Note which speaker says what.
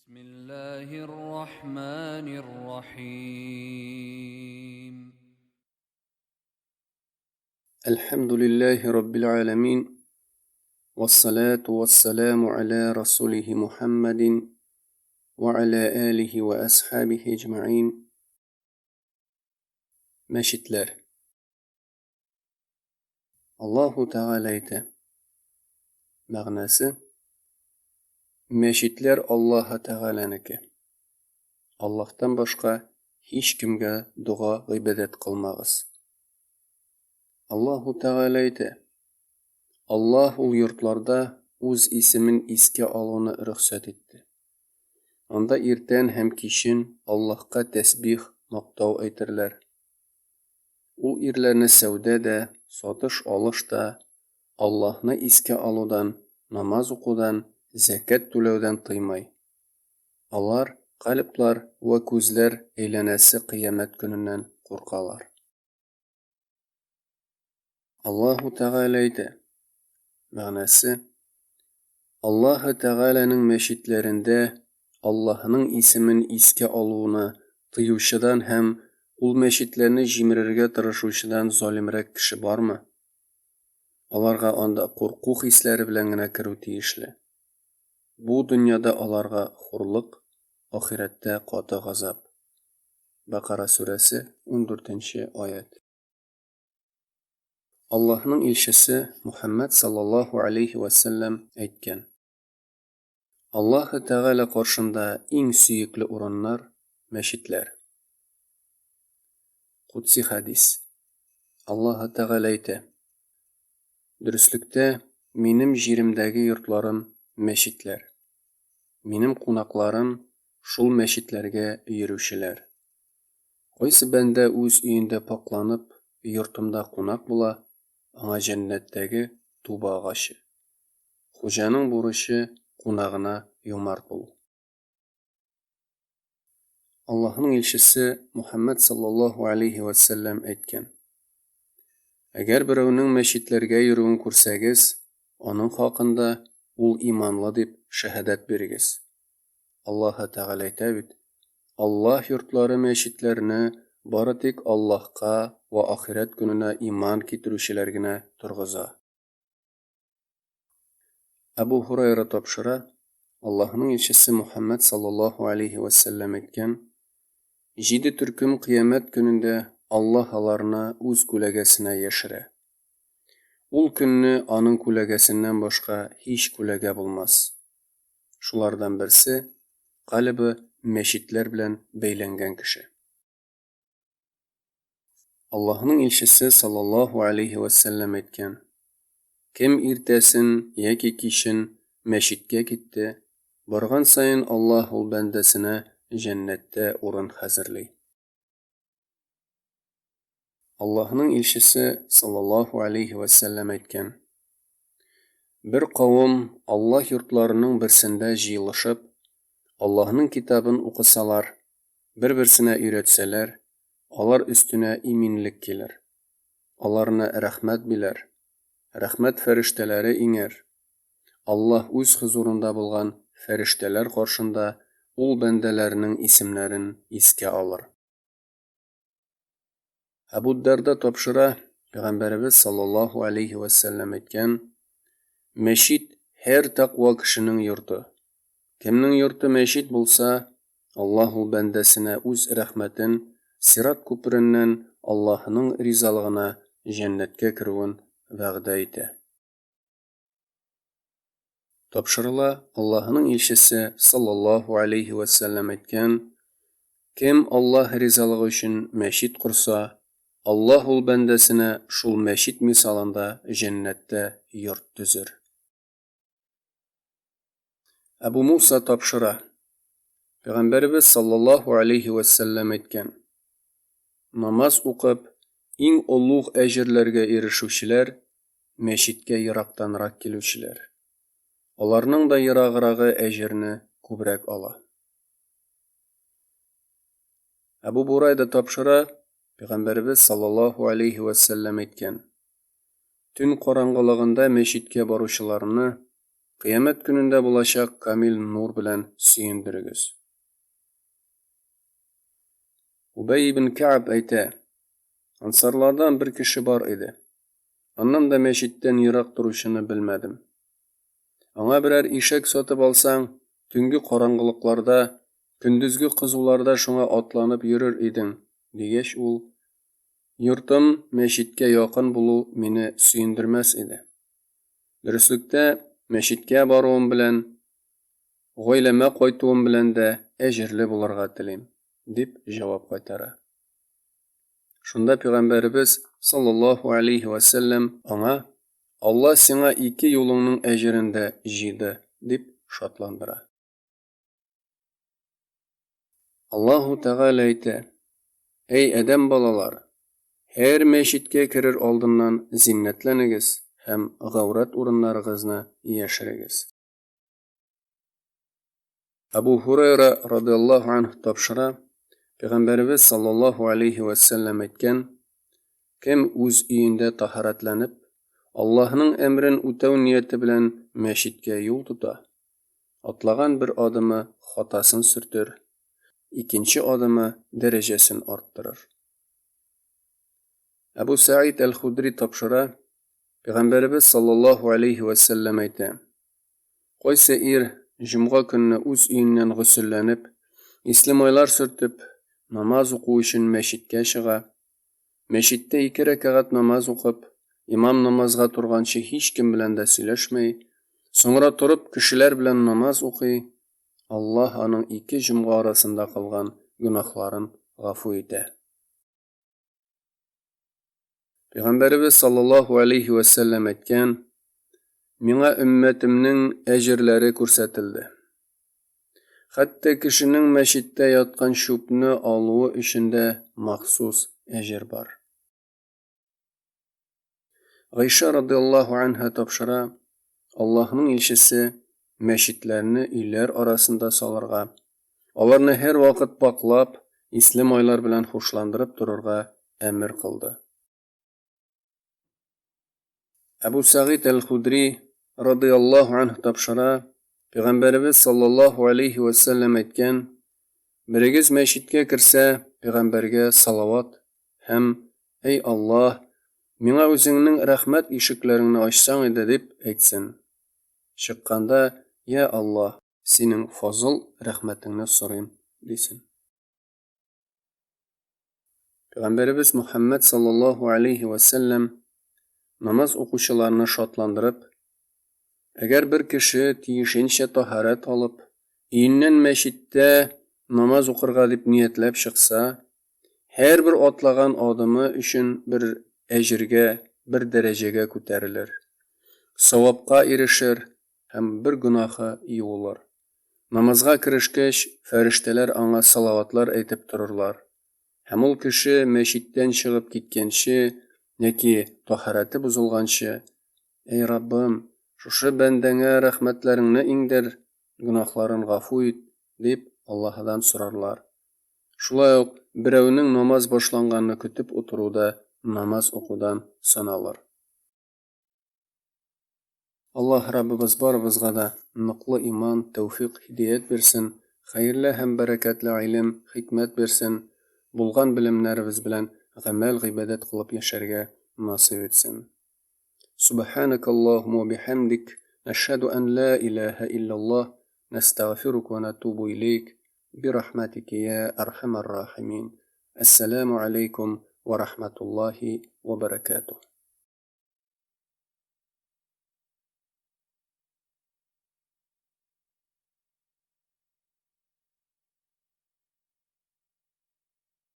Speaker 1: بسم الله الرحمن الرحيم.
Speaker 2: الحمد لله رب العالمين والصلاة والسلام على رسوله محمد وعلى آله وأصحابه أجمعين. Мәчетләр. Аллаһу Тәгалә әйтә. Мәгънәсе: Мәчетләр Аллаһы Тәгаләнеке. Аллаһтан башка һичкемгә дога-гыйбадәт кылмагыз. Аллаһу Тәгалә әйтә: Аллаһ ул йортларда үз исемен искә алуны рөхсәт итте. Анда иртән һәм кичен Аллаһка тәсбих, мактау әйтерләр. Ул ирләрне сәүдә дә, сатыш-алыш та, Аллаһны искә алудан, намаз укудан, зәкят түләүдән тыймый. Алар кальблар вә күзләр әйләнәсе кыямәт көненнән куркалар. Аллаһу Тәгалә әйтә. Мәгънәсе: Аллаһы Тәгаләнең мәчетләрендә Аллаһының исемен искә алуны тыючыдан һәм ул мәчетләрне җимерергә тырышучыдан залимрәк кеше бармы? Аларга анда курку хисләре белән генә керү тиешле. Бу дөньяда аларга хурлык, ахирәттә каты газап. Бәкара сүрәсе, 14 нче аять. Аллаһның илчесе Мөхәммәд саллаллаһу алейһи вә сәлләм әйткән: Аллаһы Тәгалә каршында иң сөекле урыннар мәчетләр. Кудси хәдис. Аллаһы Тәгалә әйтә: Дөреслектә, минем җиремдәге йортларым мәчетләр. Минем кунакларым шул мәчетләргә йөрүчеләр. Кайсы бәндә үз өендә пакьләнеп, йортымда кунак була, аңа җәннәттәге Туба агачы. Хуҗаның бурычы кунагына юмарт булу. Аллаһның илчесе Мөхәммәд саллаллаһу алейһи вә сәлләм әйткән: Әгәр берәүнең мәчетләргә йөрүен күрсәгез, аның хакында ул иманлы дип шәһадәт бирегез. Аллаһы Тәгалә әйтә бит: Аллаһ йортлары мәчетләрне бары тик Аллаһка вә ахирәт көненә иман китерүчеләр генә торгыза. Әбу Һурайра тапшыра, Аллаһның илчесе Мөхәммәд саллаллаһу алейһи вә сәлләм әйткән: Җиде төркем кыямәт көнендә Аллаһ аларны үз күләгәсенә яшерә. Ул көнне аның күләгәсеннән башка һич күләгә булмас. Шулардан берсе калебе мәчетләр белән бәйләнгән кеше. Аллаһның илчесе саллаллаһу алейһи вә сәлләм әйткән: Кем иртәсен яки кичен мәчеткә китте, барган саен Аллаһ ул бәндәсенә җәннәттә урын хәзерли. Аллаһның илчесе саллаллаһу алейһи вә сәлләм әйткән: Бер кавым Аллаһ йортларының берсендә җыелышып, Аллаһның китабын укысалар, бер-берсенә өйрәтсәләр, алар өстенә иминлек килер, аларны рәхмәт биләр, рәхмәт фәрештәләре иңәр, Аллаһ үз хозурында булган фәрештәләр каршында ул бәндәләрнең исемнәрен искә алыр. Әбу Дәрда тапшыра, Пәйгамбәребез саллаллаһу алейһи вә сәлләм әйткән: Мәчет һәр тәкъва кешенең йорты. Кемнең йорты мәчет булса, Аллаһ ул бәндәсенә үз рәхмәтен, сират күпереннән Аллаһының ризалыгына җәннәткә керүен вәгъдә итә. Тапшырыла, Аллаһының илчесе саллаллаһу алейһи вә сәлләм әйткән: Кем Аллаһ ризалыгы өчен мәчет корса, Аллаһ ул бәндәсенә шул мәчет мисалында җәннәттә йорт төзер. Әбу Муса тапшыра. Пәйгамбәребез саллаллаһу алейһи вә сәлләм әйткән: Намаз укып, иң олуг әҗерләргә ирешүчеләр мәчеткә ерактанрак килүчеләр. Аларның да ераграгы әҗерне күбрәк ала. Әбу Бурайда тапшыра, Пәйгамбәребез саллаллаһу алейһи вә сәлләм әйткән: Төн караңгылыгында мәчеткә баручыларны Кыямәт көнендә булачак камил нур белән сөендерегез. Убәй ибн Кәаб әйтә, Ансарлардан бер кеше бар иде. Аннан да мәчеттән ерак торучыны белмәдем. Аңа берәр ишәк сатып алсаң, төнге караңгылыкларда, көндезге кызуларда шуңа атланып йөрер идең, дигәч ул, Йортым мәчеткә якын булу мине сөендермәс иде. Дөреслектә, мәчеткә баруым белән, гаиләмә кайтуым белән дә әҗерле булырга телим, дип җавап кайтара. Шунда пәйгамбәребез саллаллаһу алейһи вә сәлләм аңа, Алла сиңа ике юлыңның әҗерен дә җыйды, дип шатландыра. Аллаһу Тәгалә әйтә, Әй адәм балалары, һәр мәчеткә керер алдыннан зиннәтләнегез һәм гаурәт урыннарыгызны яшерегез. Әбу Һурайра радыяллаһу анһ тапшыра, Пәйгамбәребез саллаллаһу алейһи вә сәлләм әйткән, Кем үз өендә таһәрәтләнеп, Аллаһның әмерен үтәү нияте белән мәчеткә юл тота, Атлаган бер адымы хатасын сөртер, икенче адымы дәрәҗәсен арттырыр. Әбу Сәид әл-Худри тапшыра, Пәйгамбәребез саллаллаһу алейһи вә сәлләм әйтә, Кайсы ир җомга көнне үз өеннән госелләнеп, исле майлар сөртеп, намаз уку өчен мәчеткә чыга, Мәчеттә ике рәкәгать намаз укып, имам намазга торганчы һичкем белән дә сөйләшмәй, соңра торып кешеләр белән намаз укый, Аллаһ аның ике җомга арасында кылган гөнаһларын гафу итә. Пәйгамбәребез саллаллаһу алейһи вә сәлләм әйткән, Миңа өммәтемнең әҗерләре күрсәтелде. Хәтта кешенең мәчеттә яткан чүпне алуы өчен дә махсус әҗер бар. Гайшә радыяллаһу анһа тапшыра, Аллаһның илчесе мәчетләрне өйләр арасында салырга, аларны һәрвакыт пакълап, исле майлар белән хушландырып торырга әмер кылды. Әбу Сәгыйд әл-Худри радыяллаһу анһ тапшыра, Пәйгамбәребез саллаллаһу алейһи вә сәлләм әйткән, Берегез мәчеткә керсә, пәйгамбәргә салават һәм Әй Аллаһ, миңа үзеңнең рәхмәт ишекләреңне ачсаң иде, дип әйтсен. Чыкканда, Йә Аллаһ, синең фазыл рәхмәтеңне сорыйм, дисен. Пәйгамбәребез Мөхәммәд саллаллаһу алейһи вә сәлләм намаз укучыларны шатландырып, әгәр бер кеше тиешенчә таһәрәт алып, өеннән мәчеттә намаз укырга дип ниятләп чыкса, һәрбер атлаган адымы өчен бер әҗергә, бер дәрәҗәгә күтәрелер, савапка ирешер һәм бер гөнаһы юылыр. Намазга керешкәч, фәрештәләр аңа салаватлар әйтеп торырлар. Һәм ул кеше мәчеттән чыгып киткәнче яки таһәрәте бозылганчы, Әй Раббым, шушы бәндәңә рәхмәтләреңне иңдер, гөнаһларын гафу ит, дип Аллаһыдан сорарлар. Шулай ук берәүнең намаз башланганны көтеп утыру да намаз укудан саналыр. Аллаһ Раббыбыз барыбызга да ныклы иман, тәүфикъ, һидәят бирсен, хәерле һәм бәрәкәтле гыйлем, хикмәт бирсен, булган белемнәребез белән гамәл-гыйбадәт кылып яшәргә насыйп итсен. Субханакаллаһумма ва бихамдик, нәшһәдү ан ла илаһа илляллаһ, нәстәгъфирука ва натубу иләйк, бирахмәтикә йа әрхәмәр рахимин. Әссәламү аләйкүм ва рахмәтуллаһи ва бәрәкәтүһ.